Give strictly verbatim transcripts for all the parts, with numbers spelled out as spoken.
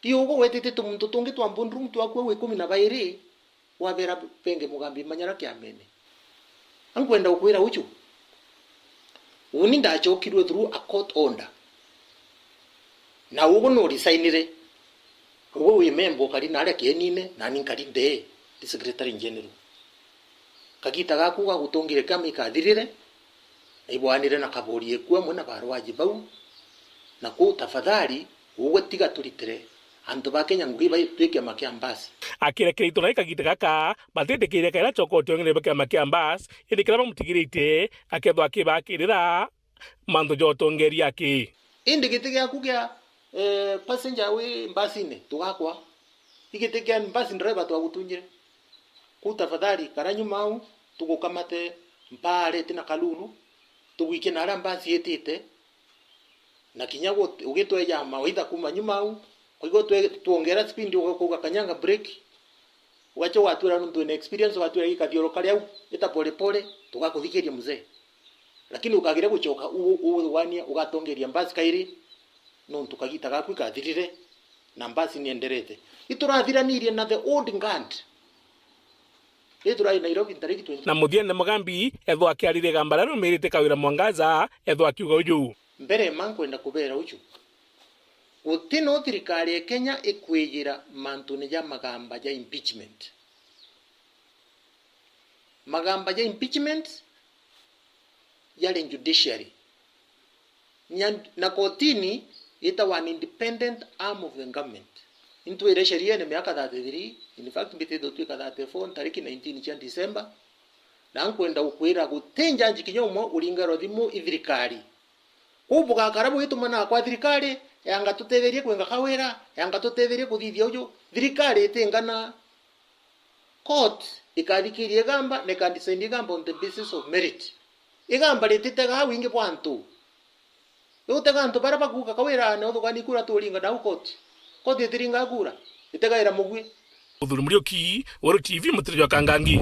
Ii ugu wetite tumuntu tungi twa boardroom twaku au ikumi na bairi, wabera benge Mugambi Manyara kiamene. Ankwenda gukwira uju. Uni ndachokirwe through a court order. Na ugu nu resignire. Ugu wi member ukari naria kienine, nani nkari nde, ndi secretary general. Kagita gaku gagutungire kiama ikathirire, na ibwanire na Kaburi eku amwe na barwaji bau, na kuu tafadhali, ugwe tiga turitire antu ba Kenya ngugi ba-, twi kiama kia Mbasi. Akirekera itu nai kagita gaka, batitikiria kaira choko utongeria bwa kiama kia Mbasi, indi kiria bamutigirite, akethwa akibakirira mantu ja utongeria aki. Indi giti giaku gia, eh, passenger wi mbasine, tugakwa. Igiti kia mbasi driver twagutunyire. Kuu tafadhali, kara nyuma au, tugukamate mpaare iti na kalulu, tugwikie na aria mbasi itite, na kinya gu-, ugitweja mawaitha kuuma nyuma au, kwaigua twe-, twongera speed, uga-, ukauga, "Kanyanga brake," ugacha ugatwira nontu wina experience, ugatwira, "Gikathiuruka riu, ita pole pole, tugakuthikiria mzee." Lakini ukagira guchoka u-, u-, uwania, ugatongeria mbasi kairi, nontu kagita gaku ikathirire, na mbasi nienderete. Iturathiranirie na the old guard. Iturai Nairobi ntariki twenty. Na muthiene Mugambi, ethwa akiaririe igamba riria riumirite Kawira Mwangaza, ethwa akiuga uju. Mbere ma nkwenda kubera uju. Guti no thirikari ya Kenya ikwijira mantune ja magamba ja impeachment. Magamba ja impeachment jari judiciary. Nya-, na kotini itawa an independent arm of the government. Intwire sheriene miaka thirty-three, in fact, mbitite gutwika thirty-four ntariki nineteen cia December, na nkwenda gukwira guti njanji kinya umwe uringarwa thimu i thirikari. Kuu bugakara bugitumanaga kwa thirikari, yanga tutetherie kwinga kawira, yanga tutetherie kuthithia uju. Thirikari itingana. Court ikathikiria igamba na ikadecide igamba on the basis of merit. Igamba rititega wingi bwa antu. Riu utega antu baria bakuuga kawira na uthugani kura turinga nau court. Court itiringa kura, itegaira mugwi. Uthuri Muriuki, Weru T V, Mutiri jwa Kangangi.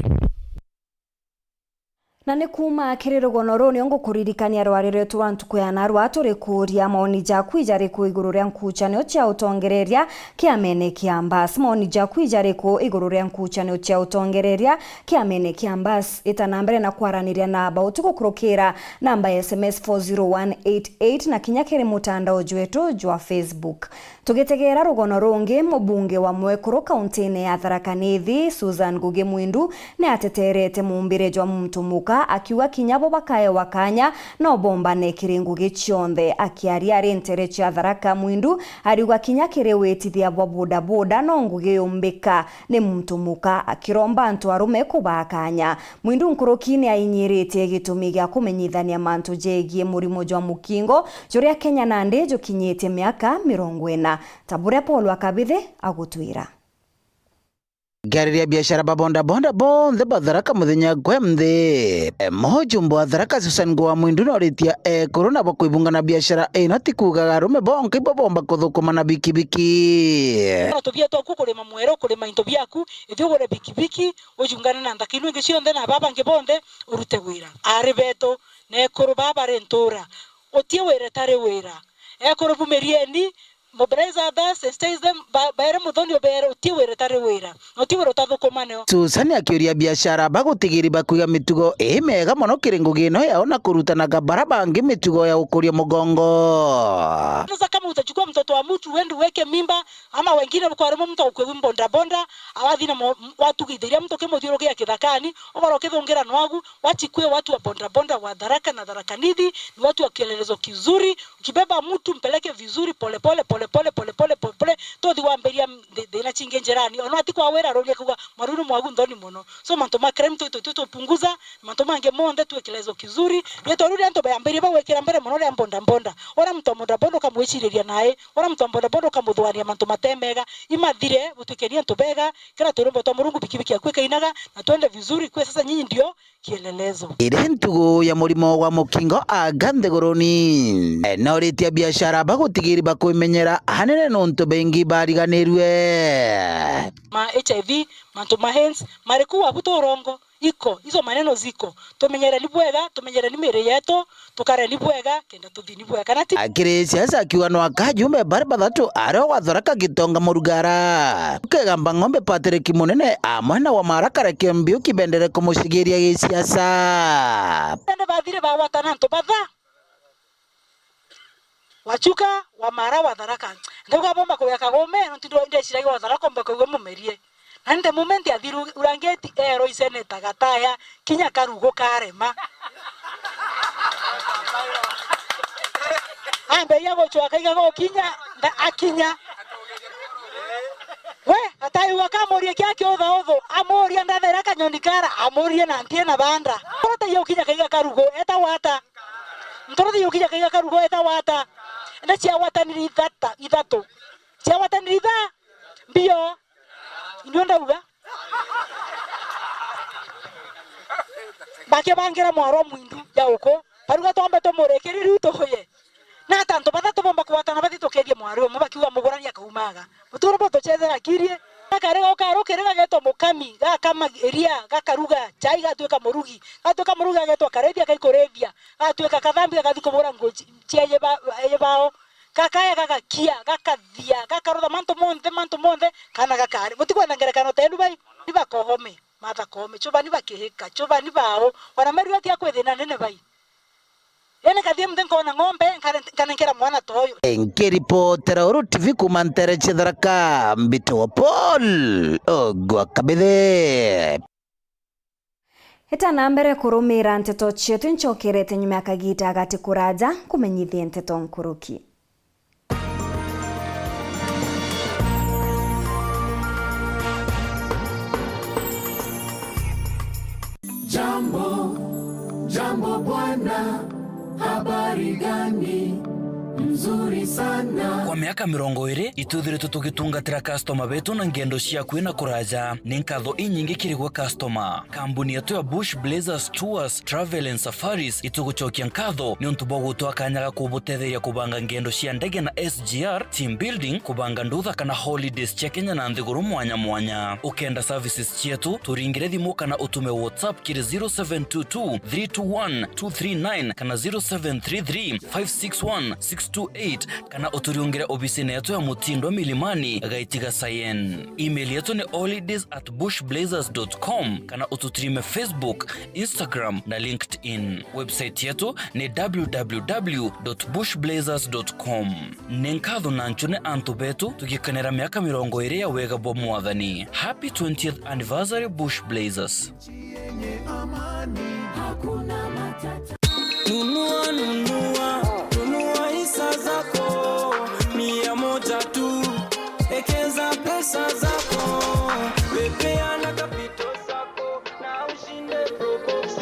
Na ni kuuma kiri rugono ruu nio ngukuririkania rwari rwetu rwa ntuku ya narua, turi kuuria maoni jaku ijariku iguru ria nkuchanio cia utongereria kiamene kia Mbas. Maoni jaku ijariku iguru ria nkuchanio cia utongereria kiamene kia Mbas? Ita na mbere na kwaraniria na Bauti gukurukira namba ya S M S four zero one eight eight na kinya kiri mutandao jwetu jwa Facebook. Tugitegera rugono rungi, mubunge wa mwekuru kauntine ya Tharaka Nithi, Susan Ngugi Mwindu, ni ateterete muumbire jwa muntu muka, akiuga kinya bo bakaewa kanya no bombane kiri ngugi cionthe. Akiaria ari ntere cia Tharaka, Mwindu ariuga kinya kiri witithia bwa bodaboda no ngugi yumbika ni muntu muka, akiromba antu arume kubaa kanya. Mwindu nkuruki ni ainyiritie gitumi gia kumenyithania mantu jegie murimo jwa mukingo, juria Kenya nandi jukinyitie miaka mirongo ina, ta buria Paul wa Kabithi agutwira. Ngiariria biashara ba bodaboda bonthe ba Tharaka muthenya gwe nthi. Mujumbe wa Tharaka Susan Ngugi wa Mwindu noritie ekuru nabo kwibungana biashara ino ti kuugaga arume bonka ibo bomba kuthukuma na bikibiki. Ona tubia twaku kurima mweru, kurima into biaku, ithi ugure bikibiki, ujungane na nthaka ino ingi cionthe na baba bangi bonthe, urute wira. Ari betu, na ekuru baa bari ntura, uti wira tari wira. Ekuru bumirieni, mobilize others, sensitize them, ba-, baere muthoni ubeere uti wira tari wira, na uti wira utathukuma nio. Susan akiuria biashara bagutigiri bakuiga mitugo ii miega mono kiri ngugi ino yao na kurutanaga bara bangi mitugo ya gukuria mugongo. Sasa kama utachukua mtoto wa mtu uende uweke mimba, ama wengine kwa arimo mtu akwe bodaboda, awathi na mo-, watugithiria mtu kimuthiurukia kithakani, ugoro kithungira nwagu, wachikue watu wa bodaboda wa Tharaka na Tharaka Nithi, ni watu wa kielelezo kizuri, ukibeba mtu mpeleke vizuri, pole pole, pole pole, pole pole, pole pole, tothi wambiria thi-, thina chingi njirani. Ona ati kwa wira aroria kuga, "Mwaruru mwagu nthoni mono." So mantu ma crime tu, tu, tu, tupunguza, mantu mangi monthe tu kielelezo kizuri. Rietwa riu ria antu bayambirie bagwikira mbere mono ria bodaboda. Ora mtu wa bodaboda ukamwiciriria nae, ora mtu wa bodaboda ukamuthuania mantu matemega. Imathire, gutwikeni antu bega, kira twiromba twa Murungu bikibiki yaku ikainaga, na twende vizuri, kwe sasa nyinyi ndio kielelezo. Iri ntugu ya murimo wa mukingo anga nthiguruni. Noritie biashara bagutigiri bakwimenyera hanene nontu bengi bariganirue. Ma H I V, mantu ma AIDS, mariku wabu turongo, iko, hizo maneno ziko. Tumenyereni bwega, tumenyereni miiri yetu, tukareni bwega, kenda tuthini bwega. Kana ti? Akiri siasa akiuga no aka ajumbe bari bathatu ario wa Tharaka, Gitonga, Murugara, Kigamba Ng'ombe, Patrick Munene amwe na Wamara Kareke Mbiuki bendere kumucigiria gisiasa. Ende bathire bagwatana antu batha. Wachuka, Wamara, wa Tharaka. Ndauga bomba kugia Kagome, nontu ndo ndeciragia wa Tharaka omba kuigua mumerie. Na nde moment athiru urangeti ero iseneta gataya, kinya karugo karema. Amberia gucwa kaiga gukinya, nda-, akinya. We, ataiwa kamurie kia kiuthauthu, amuria ndathera kanyoni kara, amurie na ntie na banda. Kurata yo kinya kaiga karugo, eta wata. Ntoro thiukinya kaiga karugo eta wata. Ende ciagwatanire ithata, ithatu. Ciagwatanire itha, mbio. Indio ndauga. Bakibangira mwaro mwindu ya uku. Baruga twambe tumurikiri riu tuhuye. Na ata antu bathatu bomba kugwatana bathi tukethie mwari umwe bakiuga mugurani akaumaga. Muturo bo tucethera kirie. Gakari gauka rukiri gagetwa mukami, gakama iria, gakaruga chai, gatuika murugi. Gatuika murugi gagetwa karethia, kaikurethia. Gatuika kathambi, gagathi kubura nguo ci-, cia yeba-, yebao. Gakaya, gagakia, gakathia, gakarutha mantu monthe, mantu monthe, kana gakari. Butikwenda ngerekano tenu bai, ni bakohome, Martha Koome, chubani bakihika, chubani bao, wana meru atia kwithina nene bai. Ene kathie mthe nkona ng'ombe, nkare-, nkanenkera mwana toyo. Nkiripotera Uru T V kuma ntere cia Tharaka, mbitagwa Paul Ogwa Kabithe. Eta na mbere kurumira nteto cietu, ncokerete nyuma ya kagiita gati kuraja kumenyithia nteto nkuruki. Jambo, jambo bwana, habari gani? Mzuri sana. Kwa miaka mirongo iri, itwithiritwe tugitungatira customer betu na ngendo cia akui na kuraja. Ni nkatho inyingi kiri gwe customer. Kambuni yetu ya Bush Blazers Tours, Travel and Safaris itugucokia nkatho niuntu bwa gutwaa kanya ga kubutetheria kubanga ngendo cia ndege na S G R, team building, kubanga ndutha kana holidays cia Kenya na nthiguru mwanya mwanya. Ukenda services cietu, turingire thimu kana utume WhatsApp kiri zero seven two two, three two one, two three nine kana zero seven three three, five six one, six two eight, kana uturiungire obisine yetu ya Mutindwa Milimani, Gaitiga Sayen. Email yetu ni holidays at bush blazers dot com, kana ututrime Facebook, Instagram na LinkedIn. Website yetu ni w w w dot bush blazers dot com. Ni nkatho na nchune antu betu tugikenera miaka mirongo iri ya wega bwa Mwathani. Happy twentieth anniversary, Bush Blazers. Nunua, nunua, nunua hisa zako, mia moja tu. Ekeza pesa zako, pepea na kapito zako, na ushinde Probox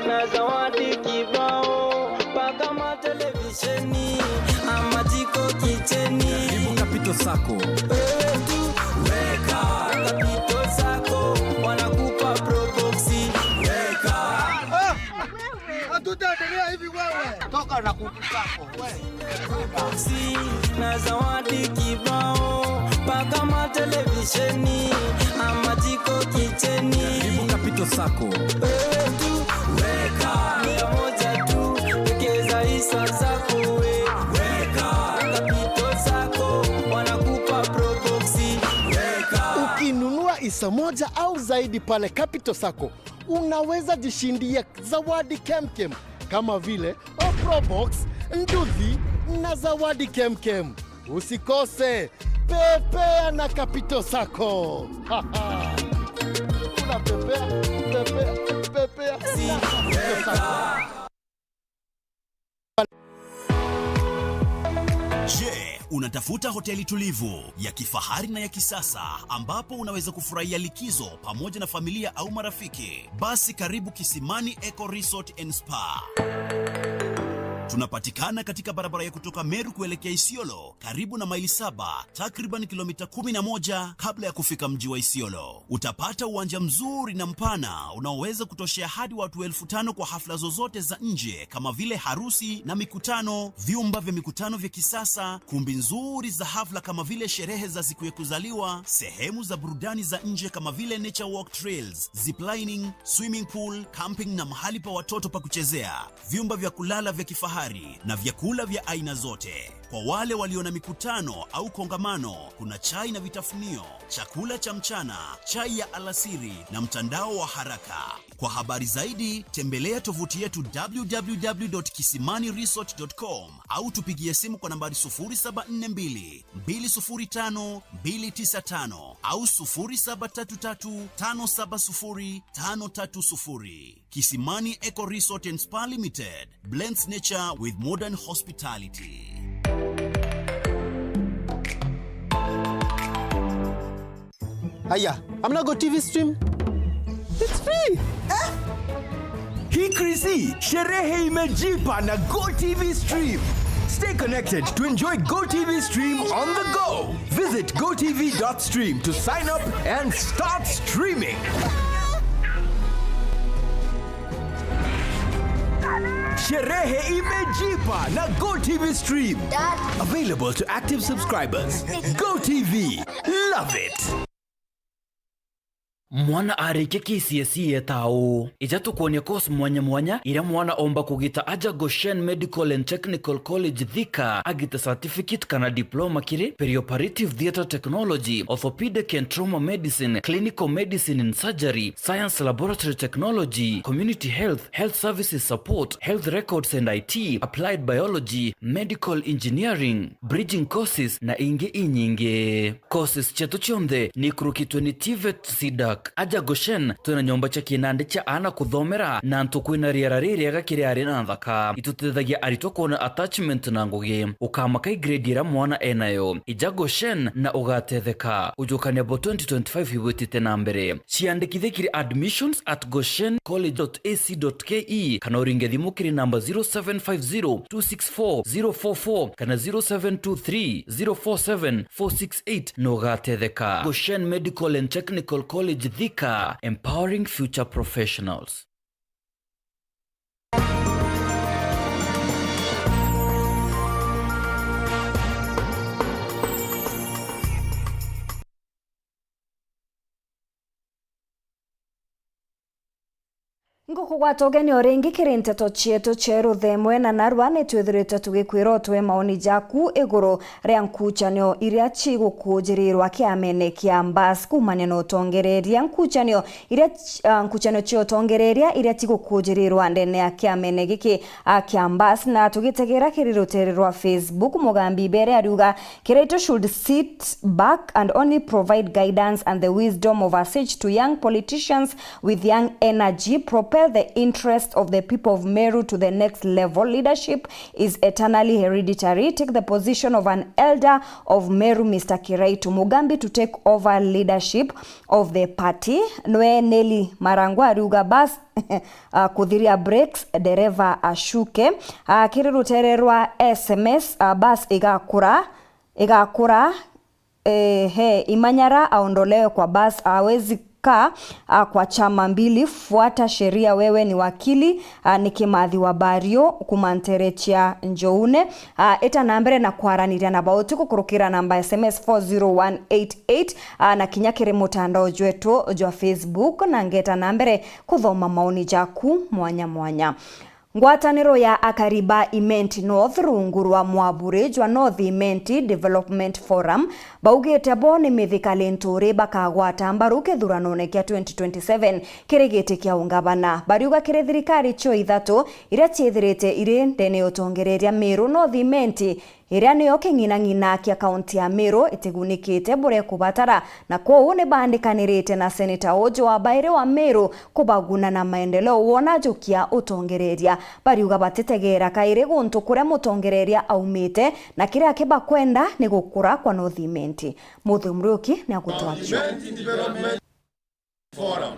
na zawadi kibao, mpaka matelevisheni ama jiko kicheni. Karibu Capital Sacco. Wewe tu weka Capital Sacco, wanakupa Probox. Weka. Ah! Hatutaendelea hivi wewe. Toka na kuku zako, wewe. Probox na zawadi kibao, mpaka matelevisheni ama jiko kicheni. Karibu Capital Sacco. Wewe tu weka mia moja tu, wekeza hisa zako we. Weka Capital Sacco, wanakupa Probox. Weka. Ukinunua hisa moja au zaidi pale Capital Sacco, unaweza jishindia zawadi kemkem kama vile Probox, nduthi na zawadi kemkem. Usikose, pepea na Capital Sacco. Unapepea, pepea, pepea na Capital Sacco. Je, unatafuta hoteli tulivu, ya kifahari na ya kisasa ambapo unaweza kufurahia likizo pamoja na familia au marafiki? Basi karibu Kisimani Eco Resort and Spa. Tunapatikana katika barabara ya kutoka Meru kuelekea Isiolo, karibu na maili saba, takriban kilomita kumi na moja kabla ya kufika mji wa Isiolo. Utapata uwanja mzuri na mpana unaoweza kutoshea hadi watu elfu tano kwa hafla zozote za nje kama vile harusi na mikutano, vyumba vya mikutano vya kisasa, kumbi nzuri za hafla kama vile sherehe za siku ya kuzaliwa, sehemu za burudani za nje kama vile nature walk trails, ziplining, swimming pool, camping na mahali pa watoto pa kuchezea, vyumba vya kulala vya kifahari na vyakula vya aina zote. Kwa wale walio na mikutano au kongamano, kuna chai na vitafunio, chakula cha mchana, chai ya alasiri na mtandao wa haraka. Kwa habari zaidi, tembelea tovuti yetu w w w dot kisimani resort dot com au tupigie simu kwa nambari sufuri saba nne mbili, mbili sufuri tano, mbili tisa tano au sufuri saba tatu tatu, tano saba sufuri, tano tatu sufuri. Kisimani Eco Resort and Spa Limited blends nature with modern hospitality. Aya, hamna Go T V stream? It's free. Hii Chrissy, sherehe imejipa na Go T V stream. Stay connected to enjoy Go T V stream on the go. Visit go t v dot stream to sign up and start streaming. Sherehe imejipa na Go T V stream. Dad. Available to active subscribers. Go T V. Love it. Mwana arikia K C S E etaa uu? Ija tukwonie course mwanya mwanya iria mwana omba kugita aja Goshen Medical and Technical College Thika agite certificate kana diploma kiri perioperative theatre technology, orthopedic and trauma medicine, clinical medicine and surgery, science laboratory technology, community health, health services support, health records and I T, applied biology, medical engineering, bridging courses na ingi inyingi. Courses cietu cionthe ni ikurukitwe ni TVET, CDAC. Aja Goshen, twina nyomba cia kinandi cia aana kuthomera na antu kwina riera ririega kiri ari na nthaka. Itutethagia aritwa kwona attachment na ngugi. Ukamaka i grade iria mwana enayo. Ija Goshen na ugatetheka. Ujukania bo twenty twenty-five ibwitite na mbere. Ciandikithie kiri admissions at goshen college dot a c dot k e kana uringe thimu kiri namba zero seven five zero two six four zero four four kana zero seven two three zero four seven four six eight na ugatetheka. Goshen Medical and Technical College Thika, empowering future professionals. Ngukugwata ugeni o ringi kiri nteto cietu cia ruthe mwena narua. Ni twithirite tugikwira utwe maoni jaku iguru ria nkuchanio iria cigukujirirwa kiamene kia Mbas kuumania na utongereria. Nkuchanio iria ch-, ah, nkuchanio cia utongereria iria cigukujirirwa ndene ya kiamene giki, ah, kia Mbas, na tugitegera kiri rutere rwa Facebook, Mugambi Ibere ariuga, Kiraitu should sit back and only provide guidance and the wisdom of a sage to young politicians with young energy, propel the interest of the people of Meru to the next level. Leadership is eternally hereditary. Take the position of an elder of Meru, Mister Kiraitu. Mugambi to take over leadership of the party. Nwe Nelly Marangwa ariuga bas, ah, kuthiria brakes, dereva ashuke. Ah, kiri rutere rwa S M S, ah, bas igakura, igakura, ehe, Imanyara aondolewe kwa bas, hawezi kaa, ah, kwa chama mbili, fuata sheria, wewe ni wakili, ah, ni Kimathi wa Bario, kuma ntere cia Njoune. Ah, ita na mbere na kwaraniria na bauti gukurukira namba S M S four zero one eight eight, ah, na kinya kiri mutandao jwetu jwa Facebook, na ngeta na mbere kuthoma maoni jaku mwanya mwanya. Ngwataniro ya akari ba Imenti North rungu rwa mwaburi jwa North Imenti Development Forum baugite bo ni mithikali nturi bakagwata mbaru kithuranone kia twenty twenty-seven kiri giti kia ungavana. Bariuga kiri thirikari cio ithatu iria ciithirite iri ndene ya utongereria Meru, North Imenti iria niyo king'inang'ina kia kaunti ya Meru itigunikite buria ikubatara, na kwoou ni baandikanirite na seneta uju wa bairi wa Meru kubaguna na maendeleo wona ajukia utongereria. Bariuga batitegeera kairi guntu kuria mutongereria aumite, na kiria kibakwenda ni gukura kwa North Imenti. Muthe Muriuki ni agutwachua. Forum.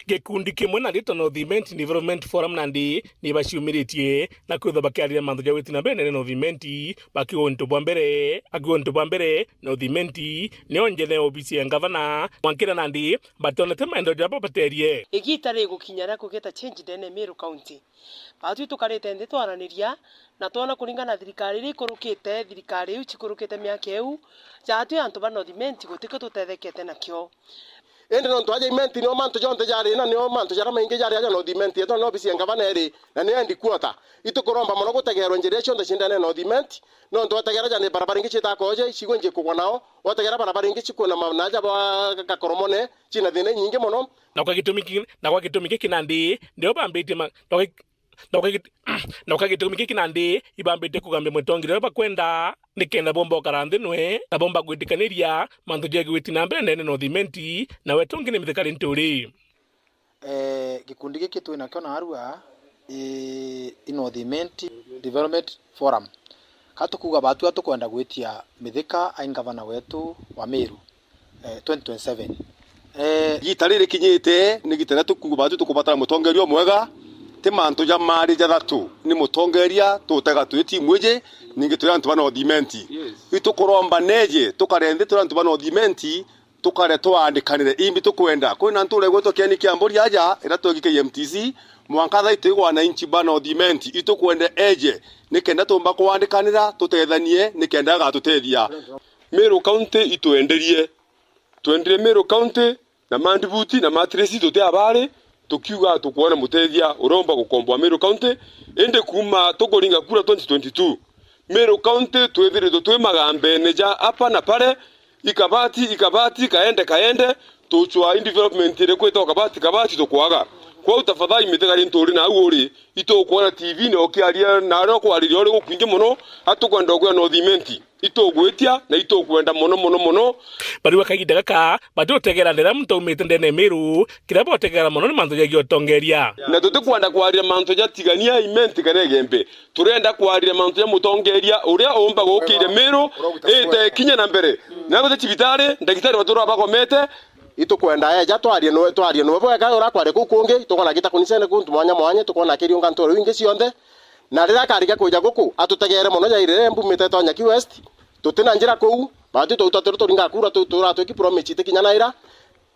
Gikundi kimwe na ritwa North Imenti Development Forum nandi ni baciumiritie na kwithwa bakiariria mantu ja gwiti na mbere nene North Imenti, bakiuga untu bwa mbere, akiuga untu bwa mbere North Imenti niyo njene obisi ya ngavana, mwankira nandi batonete maendeleo jaria babaterie. Igita rigukinya ria kugeta change ndene Meru County. Baatwi tukarite nthi twaraniria, na twona kuringana na thirikari iria ikurukite, thirikari iu cikurukite miaka iu, jaatwi antu ba North Imenti gutikio tutethekete nakio. Indi nontu aja Imenti nio mantu jonthe jari na nio mantu jaria maingi jari aja North Imenti, yetu na obisi ya ngavana iri, na nio headquarter. Itukuromba mono gutegerwe njira iria cionthe ciendene North Imenti, nontu wategera ja ni barabara ingi ciitakoje, icigo ingi kugwa nao, wategera barabara ingi cikwina ma-, na aja ba Gakoromone, cina thina inyingi mono. Na kwa gitumi ki-, na kwa gitumi giki nandi, ndio bambitie ma-, na kwa git-, na kwa gitumi giki nandi, ibambite kugambia mutongeria uria bakwenda, nikenda bomba ukara nthi nwe, na bomba gwitikaniria mantu jegwiti na mbere ndene North Imenti, na wetu ungi ni mithikari nturi. Eh, gikundi giki twinakio narua, i, i North Imenti Development Forum. Ka tukuuga batua tukwenda gwitia mithika ai ngavana wetu wa Meru, eh, twenty twenty-seven. Eh, igita riri kinyite, ni igita riria tukuuga baatu tukubatara mutongeria umwega, ti mantu ja mari jathatu, ni mutongeria tutega twi timu iji, ningi turi antu ba North Imenti. Yes. Itukuromba neje, tukare nthi turi antu ba North Imenti, tukare twandikanire imbi tukwenda. Kwina ntu uregwetwa kieni kia mburi aja, iria twegi K M T C, mwanka thaa itwigwa na inchi ba North Imenti, itukwenda eje, nikenda tumba kwandikanira, tutethanie, nikenda agatutethia. Meru County itwenderie. Twendire Meru County na mandibuti na matirisi tuti abari, tukiuga tukwona mutethia uromba gukomboa Meru County, indi kuuma tukuringa kura twenty twenty-two, Meru County twithiritwe twi magambene ja apa na pare, ikabati, ikabati, kaende, kaende, tucwaa i development iriku itwa kabati, kabati tukwaga. Kwou tafadhali mithigari nturi na au uri, itukwona T V na ukiaria na aria ukwariria uri gukwingi mono, atukwenda ugwira North Imenti. Itugwitia na itukwenda mono, mono, mono. Bariu kagiita gaka, batiutegera ndira muntu aumite ndene ya Meru, kiria botegera mono ni mantu jegii utongeria. Na tutikwenda kwarira mantu ja tigania Imenti kana Igembe. Turenda kwarira mantu ja mutongeria uria umba gukiria Meru, ite kinya na mbere. Na gute cibitari, ndagitari batura bagomete. Itukwenda eja twarie nwe, twarie nwe bwega uria kwari kuu kungi, tukona gita kunisene kuntu mwanya mwanya, tukona akiriunga nturi ingi cionthe. Na riria akarikia kwija guku, atutegeere mono jairire mbumite twa Nyaki West, tuti na njira kuu, baatu twauta turi turinga kura tu-, turatwiki promise itikinyanaira.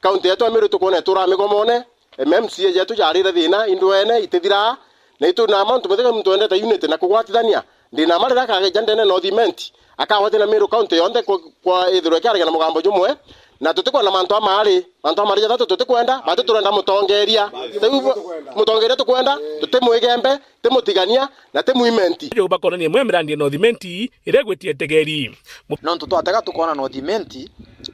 Kaunti yetu ya Meru tukwona itura migomone, M M C A yetu jarire thina, indwene itithiraa, na itu na mantu methega muntu wendete unity na kugwatithania. Ndina ma riria akageja ndene North Imenti, akagwatithania Meru County yonthe kwa, kwa ithirwe kiariga na mugambo jumwe, na tutikwona mantu amari, mantu amari jathatu tutikwenda, baatu turenda mutongeria. Riu mutongeria tukwenda, tuti mwigembe, ti mutigania, na ti mwimenti. Jau bakonania imwe ya mirandi ya North Imenti iria igwitie tegeri. Nontu twatega tukona North Imenti,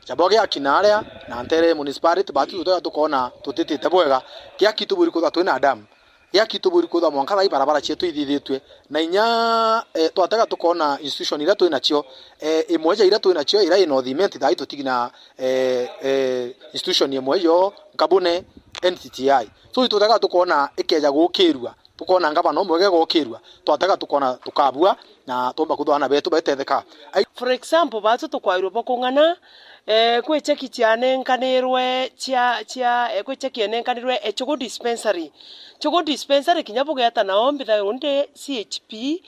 jabo giaki na aria, na ntere municipality, baatu tutega tukona tutitite bwega. Giaki tuburi kwithwa twina damu. Giaki tuburi kwithwa mwanka thaa ii barabara cietu ithithitue. Na inya, eh, twatega tukona institution iria twinacio, eh, imwe ja iria twinacio, iria i North Imenti, thaa ii tutigi na, eh, eh, institution imwe yo, Nkabune N T T I. So, itutega tukona ikeja gukirua. Tukona ngavana umwe gegokirua, twatega tukona tukabua, na twomba kwithwa aana betu baitetheka. Ai- For example, baatu tukwairwe bwa kung'ana, eh, kwi cheki cianenkanirwe cia, cia, eh, kwi cheki enenkanirwe, eh, Chogo dispensary. Chogo dispensary kinya bugeta nao mbithairwo ndi C H P,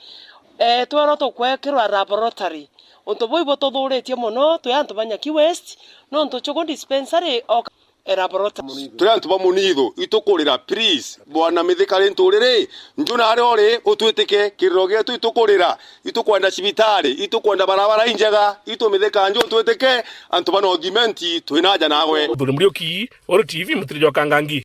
eh, twerwo tukwekirwa laboratory. Untu buu ibututhuritie mono twi antu ba Nyaki West, nontu Chogo dispensary o Era borota. Turi antu ba munitho, itukurira, please. Bwana Mithika ri nturiri, nju na aria uri, utwitike, kiriro gietu itukurira, itukwenda cibitari, itukwenda barabara injega, itu Mithika nju utwitike, antu ba North Imenti, twina aja nawe. Muthuri Muriuki, Uru T V, mutiri jwa Kangangi.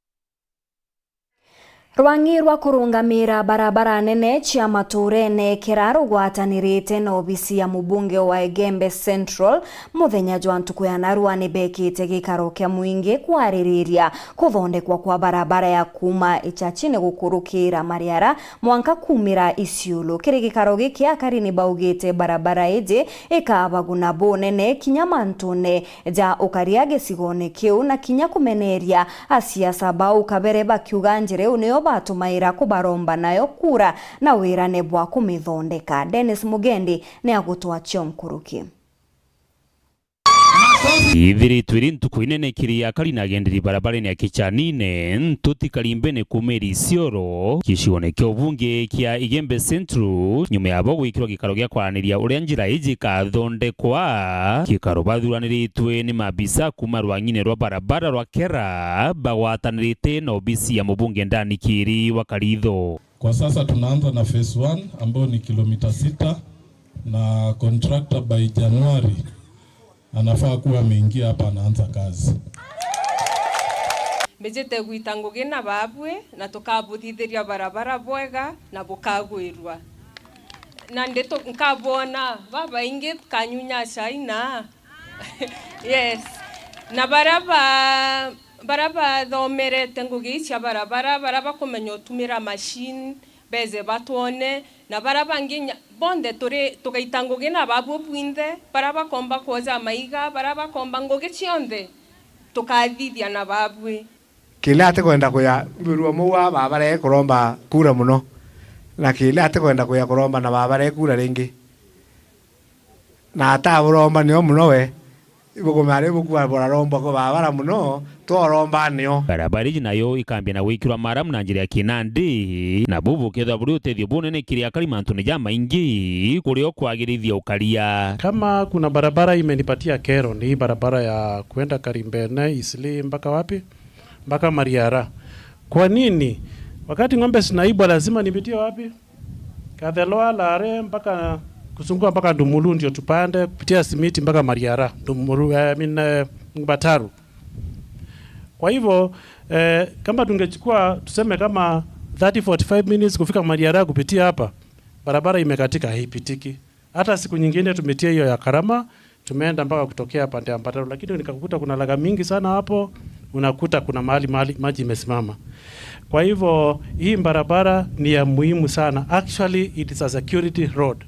Rwang'i rwa kurungamira barabara nene cia maturene kira rugwatanirite na obisi ya mubunge wa Igembe Central, muthenya jwa ntuku ya narua ni bekite gikaro kia mwingi kwaririria kuthondekwa kwa barabara ya kuuma Ichachini gukurukira Mariara mwanka kuumira Isiolo. Kiri gikaro giki, akari ni baugite barabara iji ikabaguna bunene kinya mantune ja ukaria gicigone kiu, na kinya kumeneria asiasa bau kabere, bakiuga njira iu niyo batumaira kubaromba nayo kura, na wirane bwa kumithondeka. Dennis Mugendi ni agutwacha nkuruki. Ithiritwe iri ntuku inene kiri akari na agenderi barabarene ya Kichanine, Ntuti Karimbene kuuma Isiolo, gicione kia ubunge kia Igembe Central, nyuma ya bo gwikirwa gikaro gia kwaraniria uria njira iji ikathondekwa. Gikaro bathuraniritwe ni maabisa kuuma rwang'ine rwa barabara rwa Kera, bagwatanirite na obisi ya mubunge Ndani Kiri wa Karitho. Kwa sasa tunaanza na phase one, ambayo ni kilomita sita, na contractor by January anafaa kuwa ameingia hapa, anaanza kazi. Mbijite gwita ngugi na babui, na tukabuthithiria barabara bwega na bukagwirua. Na nditu-, nkabwona babaingi kanyunya chai na Yes. Na baria ba-, baria bathomerete ngugi ici cia barabara, baria bakumenya utumira machine, beze batwone, na baria bangi nya-, bonthe turi, tugaita ngugi na babu bwinthe, baria bakomba kwoja maiga, baria bakomba ngugi cionthe, tukathithia na babui. Kile atikwenda kuya, mbirua mou aa babare kuromba kura muno, na kile atikwenda kuya kuromba na babare kura ringi. Na ataburomba nio muno we, ibukumenya riu bukua burarombwa kwa babara muno, tworomba nio. Barabara iji nayo ikambia na gwikirwa maramu na njira ya kinandi, na buu bukethirwa buri utethio bunene kiri akari mantune jamaingi, kuri o kwagirithia ukaria. Kama kuna barabara imenipatia kero, ni hii barabara ya kwenda Karimbene, Isli, mpaka wapi? Mpaka Mariara. Kwa nini? Wakati ng'ombe zinaibwa lazima nipitie wapi? Katheloa, Lare, mpaka kuzunguka mpaka Ndumulu ndio tupande, kupitia Simiti mpaka Mariara, Ndumulu, eh, I mean, eh, Bataru. Kwa hivyo, eh, kama tungechukua tuseme kama thirty, forty-five minutes kufika Mariara kupitia hapa, barabara imekatika, haipitiki. Hata siku nyingine tumetia hiyo ya Karama, tumeenda mpaka kutokea pande ya Mbataro, lakini nikakuta kuna laga mingi sana hapo, unakuta kuna mahali, mahali maji imesimama. Kwa hivyo, hii barabara ni ya muhimu sana. Actually, it is a security road.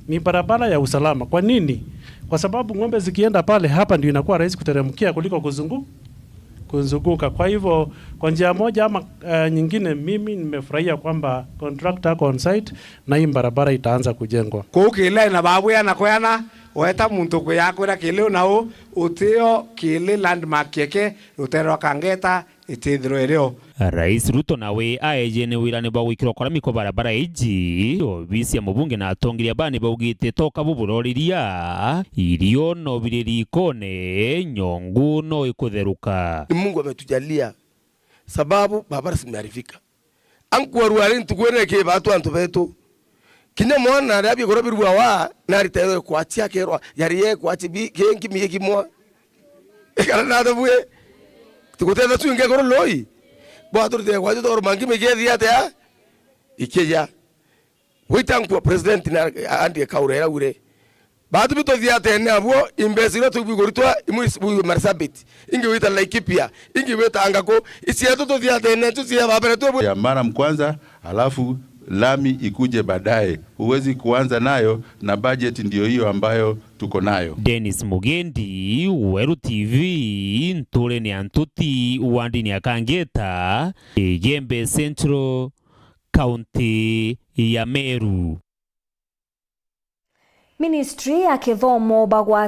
Ni barabara ya usalama. Kwa nini? Kwa sababu ng'ombe zikienda pale, hapa ndio inakuwa rahisi kuteremkia kuliko kuzungu-, kuzunguka. Kwa hivyo, kwa njia moja ama, eh, nyingine, mimi nimefurahia kwamba contractor ako on site na hii barabara itaanza kujengwa. Kuu Kilele na babwea na kweana, weta muntu kuyakwira Kilele na u, utio Kilele landmark yeke, rutere rwa Kangeta, itithirwe irio. Rais Ruto nawe aeje ni wirane bwa gwikirwa kwa rami kwa barabara iji, obisi ya mubunge na atongeria bani baugite toka buburoriria, irio no biri rikone, nyongu no ikutheruka. Ni Mungu ametujalia, sababu barabara zimeharibika. Ankwarua ari ntuku ene ki batu antu betu. Kinya mwana aria bigoro birua wa, naritairwe kwachi akerwa, yari ye kwachi bi, ki nkimi ye kimwa. Kana na thabue. Tugutenda tu nge goro loi. Bwa turite kwachi toro mangi mege thi atia? Ikija. Wita nkwa president na andi kaura ira ure. Batu bituthiatene abuo, imbesi iria tubiguritwa, imwe ibu Marsabit, ingi wita Laikipia, ingi wita Angako, isietu tuthiatene tu cia babere tu. Ya mara mkwanza, alafu lami ikuje baadaye. Huwezi kuanza nayo na budget ndio hiyo ambayo tuko nayo. Dennis Mugendi, Weru T V, nturene ya Ntuti, wandini ya Kangeta, Igembe Central, kaunti ya Meru. Ministry ya kithomo bagwata